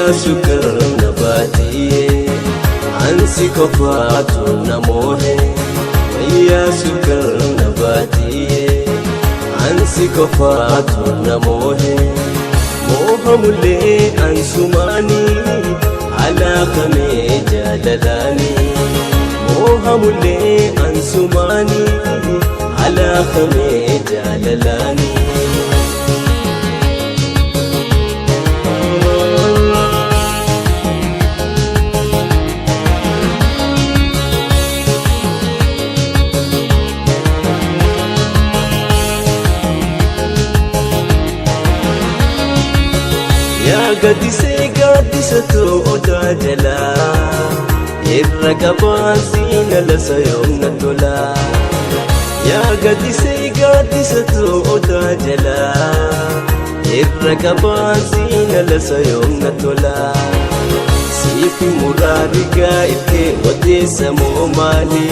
Wayyaa sukar na baatiyee ansi qofaatu na moohe. Wayyaa sukar na baatiyee ansi qofaatu na moohe. Moohamullee ansumaanii alaakamee jaalalaanii. Moohamullee ansumaanii alaakamee jaalalaanii. Yaa gaddisee gaaddisa odaa jalaa irra qabaasiin alasa yoomna tolaa. Yaa gaddisee gaaddisa odaa jalaa irra qabaasiin alasa yoomna tolaa. Siifi muraarigaa ittee odeessa moo maali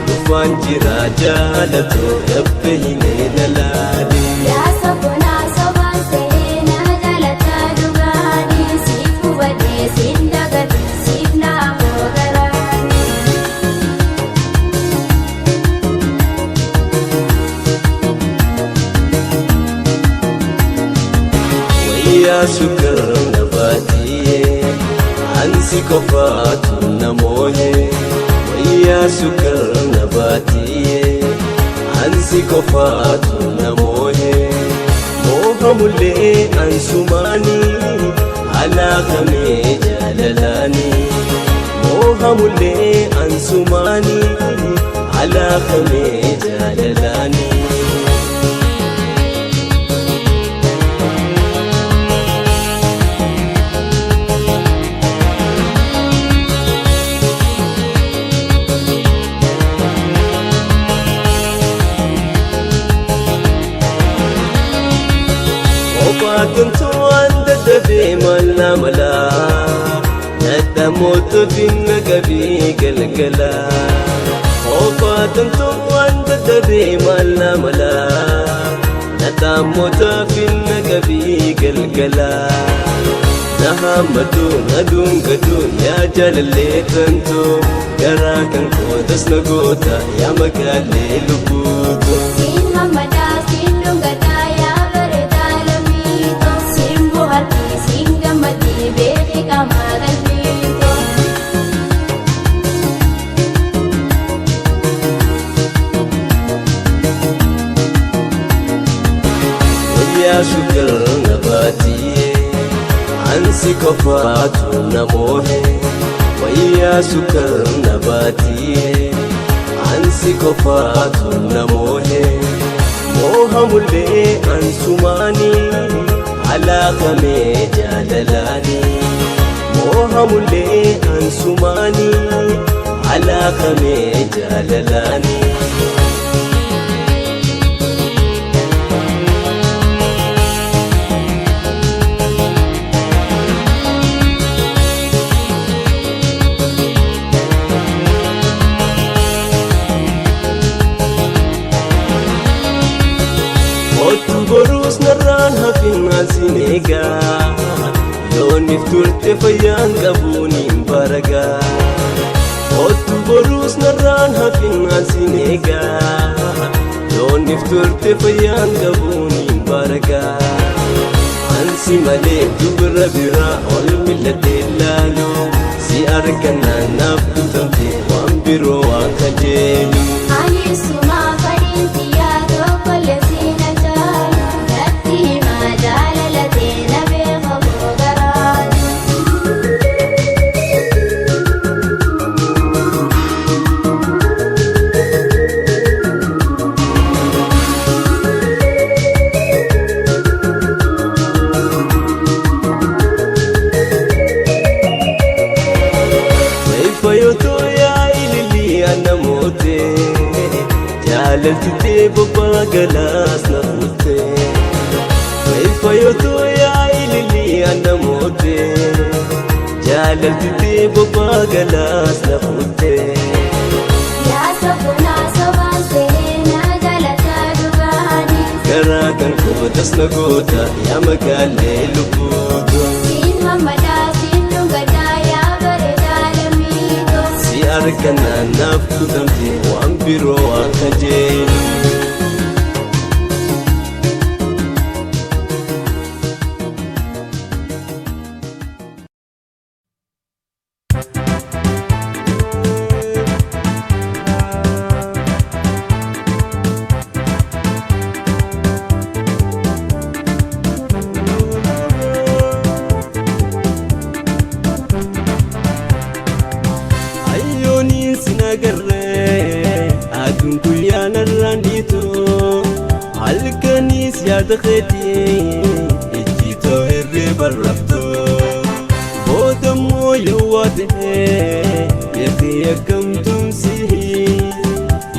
dhufaan jira jaalatu gabbe hin lalaali. Yaa sobonaa sobaan seenaa jaalata dhugaanii siif hubadhee siin dagatu siif naafoo garaanii. Wayyaa sukar na baatiyee ansi qofaatu na moohe. Wayyaa sukar na baatiyee ansi qofaatu na moohe. Moohamullee ansumaanii alaakamee jaalalaanii. Moohamullee ansumaanii alaakamee jaalalaanii. Obaatuun waan dadhabee mala mala nadhamoota finna qabii galgala. Obaatuun waan dadhabee mala mala nadhamoota finna qabii galgala. Na hammatu na dhungatu yaa jaalallee tantu garaa kan kootas na goota yaa magaalee lubbuutu. Siin hammataa siin dhungataa yaa bareedaa lammiitoo siin bohaartii siin gammadii beekii qaamaa qalbiitoo. Wayyaa sukar na baatiyee ansi qofaatu na moohe. Wayyaa sukar na baatiyee ansi qofaatu na moohe. Moohamullee ansumaanii alaakamee jaalalaanii. Moohamullee ansumaanii alaakamee jaalalaanii. Otu boruus narraan hafin asin eegaa yoonif turte fayyaan qabuun hin baragaa. Otu boruus narraan hafin asin eegaa yoonif turte fayyaan qabuun hin baragaa. Ansi malee dubra biraa ol milladhee laalu si argannaan naaf guutamte waan biroo waan kajeelu. Ani sumaa fadhiin xiyyaa tokkollee siin ajaa'ibu natti himaa jaalala teena beeka koo garaani. Fayyotoo yaa ililii anna moote jaalaltitee bobbaa galaas na fuute. Fayyotoo yaa ililii anna moote jaalaltitee bobbaa galaas na fuute. Yaa sobonaa sobaan seenaa jaalata dhugaanii Garaa kan kootas na goota yaa magaalee lubbuutu. siin hammataa siin Argannaan naaf guutamte waan biroo waan kajeelu. Ayyooniin sin agarree aduun guyyaan irraan dhiitu halkaniis yaada keetii ejjitoo hirriba raftu boodammoo yawwaa ta'ee beekii akkamtuun sihi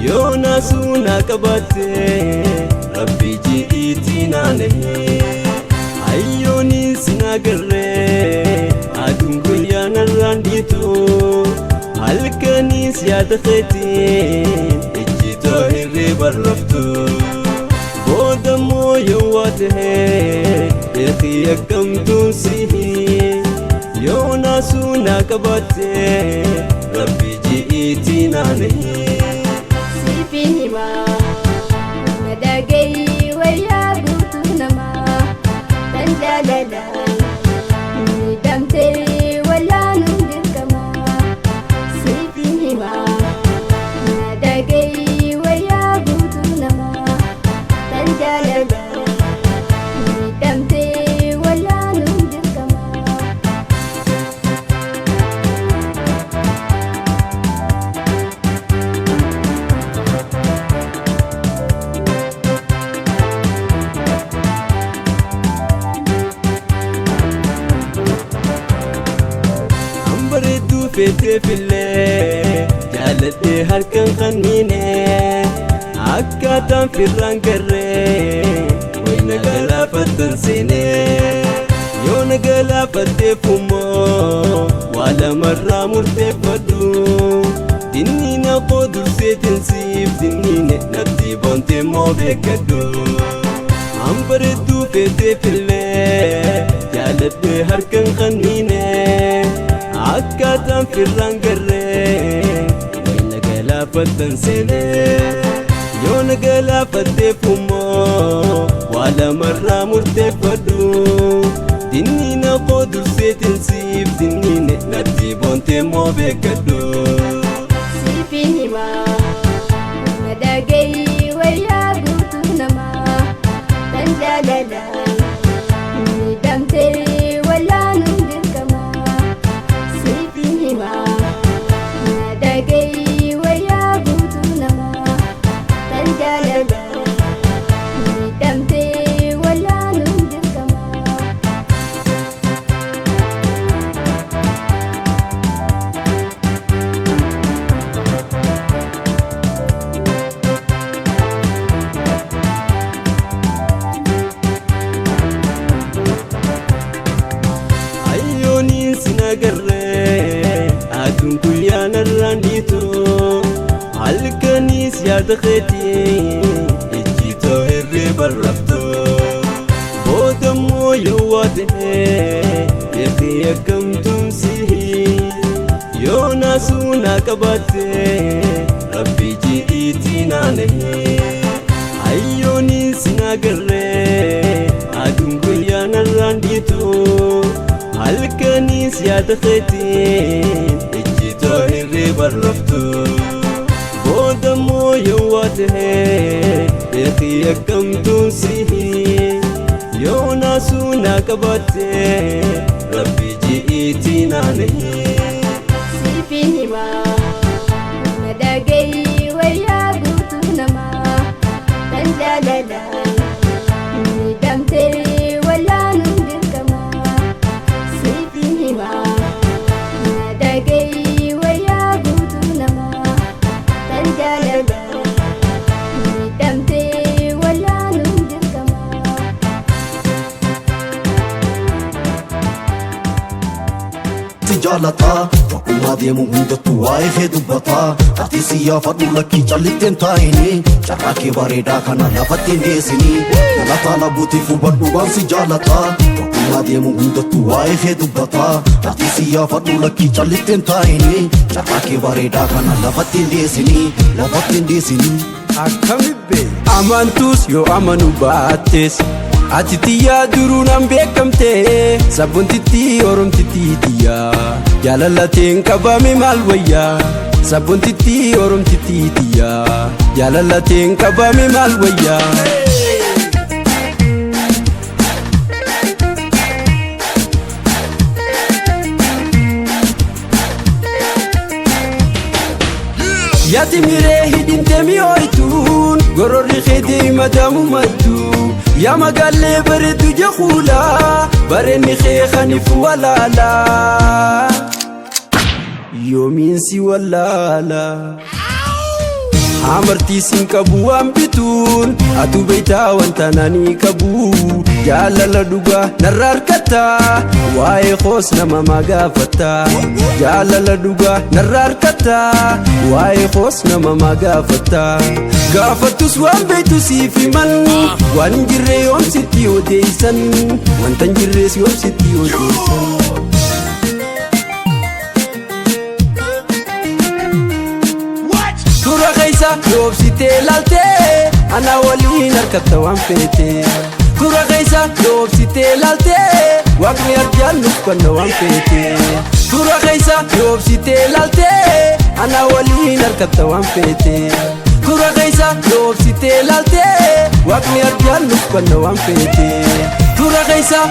yoo naasuu naa qabaatte rabbii ji'iitii naanahee. Ayyooniin sin agarree aduun guyyaan irraan dhiitu halkaniis yaada keetiin ejjitoo hirriba raftu boodammoo yawwaa ta'ee beekii akkamtuun sihi yoo naasuu naa qabaatte rabbii ji'iitii naanahee. Siifin himaa na dhagahi wayyaa guutuu namaa kan jaalala miidhamtee wallaanuun dirqamaa. Siifin himaa na dhagahi wayyaa guutuu namaa kan jaalala miidhamtee wallaanuun dirqamaa. Hambareedduu feeteefillee jaaladhee harkaan qanniine akkaataan firraan garree wayna galaafattan seenee yoo na galaafatteef immoo waa lamarraa murteeffadhu dinniina koo durseetiin siif dinniine natti boontee immoo beekadhu. Hambareedduu feeteefillee jaaladhee harkaan qanniine akkaataan firraan garree wayna galaafattan seenee yoo na galaafatteef immoo waa lamarraa murteeffadhu dinniina koo durseetiin siif dinniine natti boontee immoo beekadhu. Siifin himaa na dhagahi wayyaa guutuu namaa kan jaalala miidhamtee wallaanuun dirqamaa. Siifin himaa na dhagahi wayyaa guutuu namaa kan jaalala miidhamtee wallaanuun dirqamaa. Ayyooniin sin agarree aduun guyyaan irraan dhiitu halkaniis yaada keetii ejjitoo hirriba raftu boodammoo yawwaa ta'ee beekii akkamtuun sihi yoo naasuu naa qabaatte rabbii ji'iitii naanahee. Ayyooniin sin agarree aduun guyyaan irraan dhiitu halkaniis yaada keetiin ejjitoo hirriba raftu boodammoo yawwaa ta'ee beekii akkamtuun sihi yoo naasuu naa qabaatte rabbii ji'iitii naanahee. Siifin himaa na dhagahi wayyaa guutuu namaa kan jaalala miidhamtee wallaanuun dirqamaa. Siifin himaa na dhagahi wayyaa guutuu namaa kan jaalala miidhamtee wallaanuun dirqamaa. jaalataa Bakkummaa deemu hundattuu waa'ee kee dubbataa Ati siyyaafadhu lakkii callitteen taa'ini Carraa kee bareedaa kana lafatti hin deessini Galataa labuutiif hubadhu waan si jaalataa Bakkummaa deemu hundattuu waa'ee kee dubbataa Ati siyyaafadhu lakkii callitteen taa'ini Carraa kee bareedaa kana lafatti hin deessini Lafatti hin deessini. Akkami amantus yoo amanu baattes ati tiyyaa duruu nan beekamte sabboontitti oromtitti tiyyaa jaalalateen qabame maal wayyaa sabboontitti oromtitti tiyyaa jaalalateen qabame maal wayyaa. Yaati miree hidhintee mi'ooytuun gororri keetii madaamu maddu yaa magaalee bareedu jahuula bareenni kee kaniif walaala yoomiin si wallaala. Amartii siin qabu waan bituun atu beektaa wanta nani qabu jaalala dhugaa narra harkata waa'ee koos nama magaafata jaalala dhugaa narra harkata waa'ee koos nama magaafata gaafattus waan beektu siif himan waan hin jirre yoom sitti odeessan wanta hin jirres yoom sitti odeessan. Tura keessa yoobsitee laaltee ana waliin harkatta waan feete. Tura keessa yoobsitee laaltee waaqni arjaan nuuf kenna waan feete. Tura keessa yoobsitee laaltee ana waliin harkatta waan feete. Tura keessa yoobsitee laaltee waaqni arjaan nuuf kenna waan feete. Tura keessa.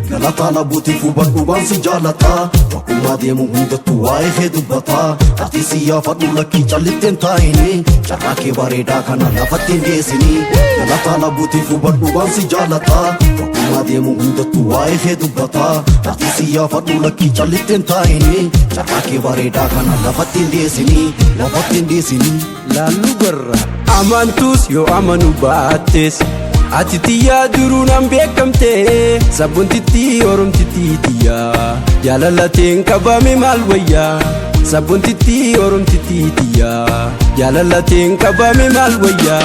Galataa labuutiif hubadhu waan si jaalataa Bakkummaa deemu hundattuu waa'ee kee dubbataa Ati siyyaafadhu lakkii callitteen taa'ini Carraa kee bareedaa kana lafatti hin deessini Galataa labuutiif hubadhu waan si jaalataa Bakkummaa deemu hundattuu waa'ee kee dubbataa Ati siyyaafadhu lakkii callitteen taa'ini Carraa kee bareedaa kana lafatti hin deessini Lafatti hin deessini. Laallu garra amantus yoo amanu baattes ati tiyyaa duruu nan beekamte sabboontitti oromtitti tiyyaa jaalalateen qabame maal wayyaa sabboontitti oromtitti tiyyaa jaalalateen qabame maal wayyaa.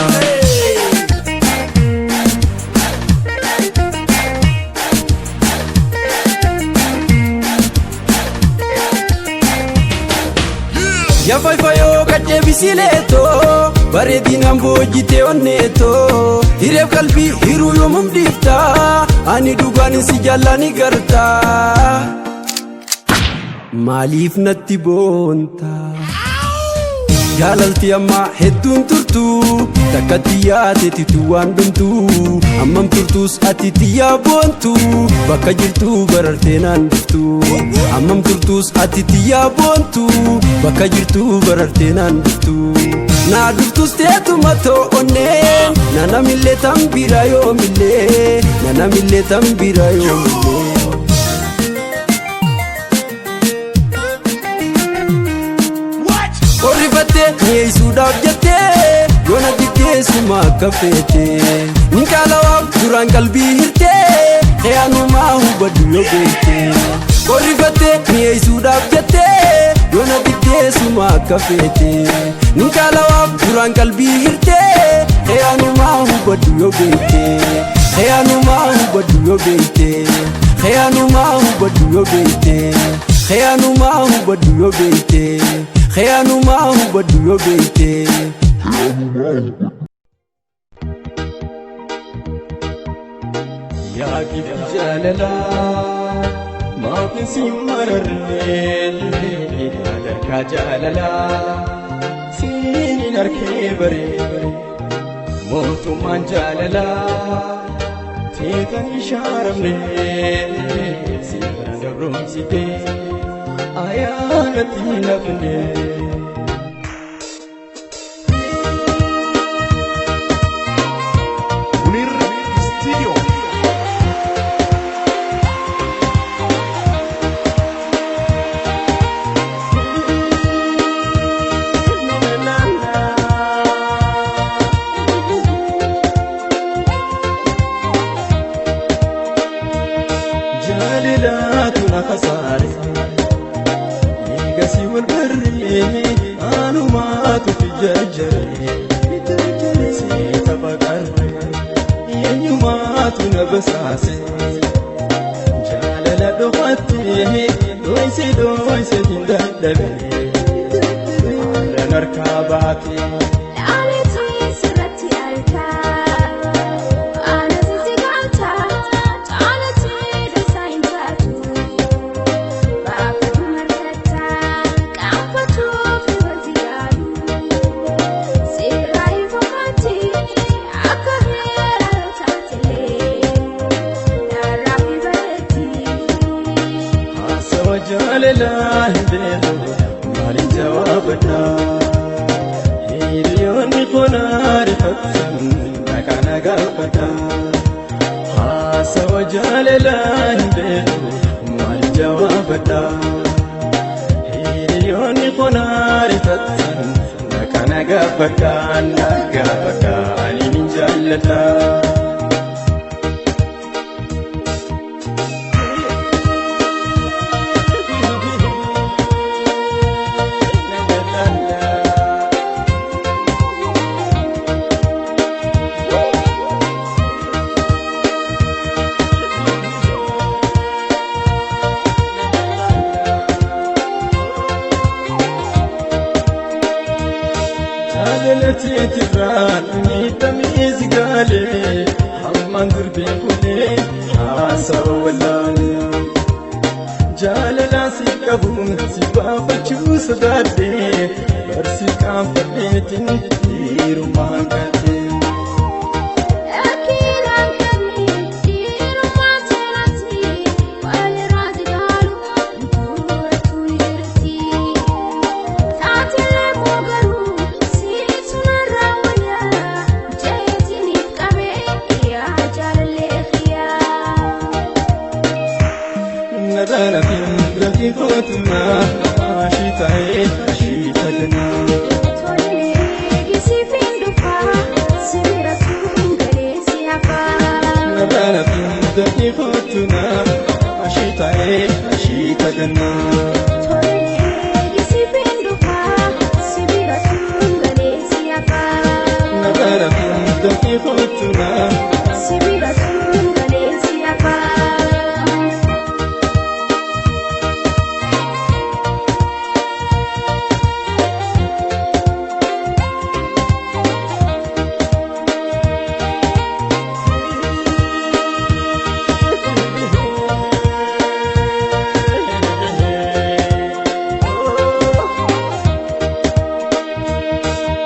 Yafaifayoo qaccee bisileetoo bareedinaan boojjitee onneetoo hireef qalbii hiruu yoomum dhiiftaa ani dhugaan si jaallani gartaa maaliif natti boontaa jaalalti ammaa hedduun turtu takka xiyyaa waan dhumtu ammam turtus ati xiyyaa boontu bakka jirtu barartee naan dhuftu ammam turtus ati xiyyaa boontu bakka jirtu barartee naan dhuftu naa dhuftus teetuma to'onnee nanamillee tan bira yoomillee nanamillee tan bira yoomillee. Qorrifattee mi'eessuudhaaf jettee yoona diddeessuma akka feete ni qaalawaaf duraan qalbii hirtee xiyaanumaa hubadhu yoo beekte. Qorrifattee mi'eessuudhaaf jettee yoona diddeessuma akka feete ni qaalawaaf duraan qalbii hirtee xiyaanumaa hubadhu yoo beekte. Xiyaanumaa hubadhu yoo beekte. Xiyaanumaa hubadhu yoo beekte. Xiyaanumaa hubadhu yoo beekte. Xiyaanumaa hubadhu yoo beekte. Yaa gifti jaalalaa maaf si mararree sadarkaa jaalalaa siin hin arkee baree mootummaan jaalalaa teetan ishaaramne siirra gabroomsitee ayyaanatti hin hafne. Munir Studio. Jaalalaatu na khasaare. Eegasii wal barree anumaatu fi jarjare. Seeta baqarre eenyumaatu na basaase. Jaalala dhokattee dhoyse dhoyse hin dadhabe. Aannan harkaa baate. Haasawa jaalalaa hin beeku maaliin jawaabadha. Hiriyoonni konaa rifattan maqaa na gaafadha. Haasawa jaalalaa hin beeku maaliin jawaabadha. Hiriyoonni konaa rifattan maqaa na gaafadha na gaafadha ani ni jaalladha. Jaalalateetirraan miidhamee si gaalee hammaan dur beekulee haasawa wallaalee. Jaalalaa si qabuun si baafachuu sodaadhee barsi qaanfadheetiin dhiirummaan qaddee.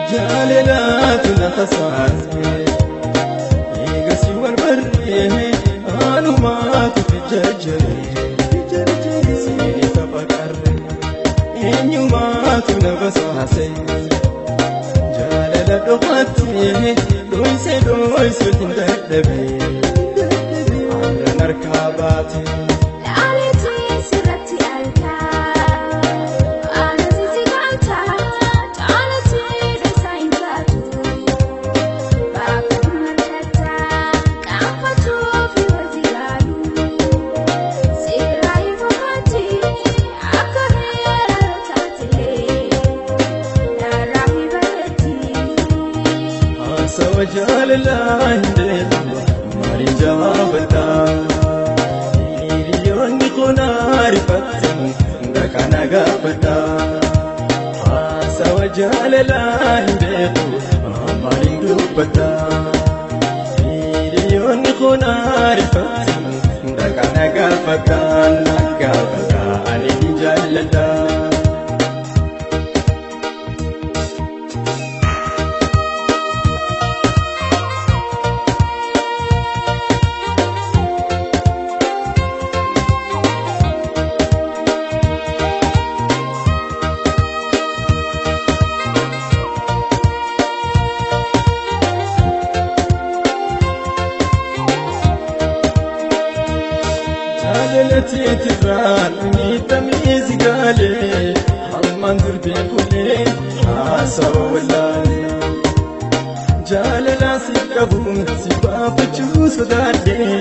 Jaalalaatu na khasaase eegasii wal barree anumaatu fi jarjare seeta baqarre eenyumaatu na basaase jaalala dhokattee dhoyse dhoyse hin dadhabe aannan harkaa baate. Haasawa jaalalaa hin beeku maaliin jawaabadha. Hiriyoonni konaa rifattan dhaqaa na gaafadha. Haasawa jaalalaa hin beeku maaliin dubbadha. Hiriyoonni konaa rifattan dhaqaa na gaafadha na gaafadha ani ni jaalladha. Jaalalateetirraan miidhamee si gaalee hammaan dur beekulee haasawa wallaalee. Jaalalaa si qabuun si baafachuu sodaadhee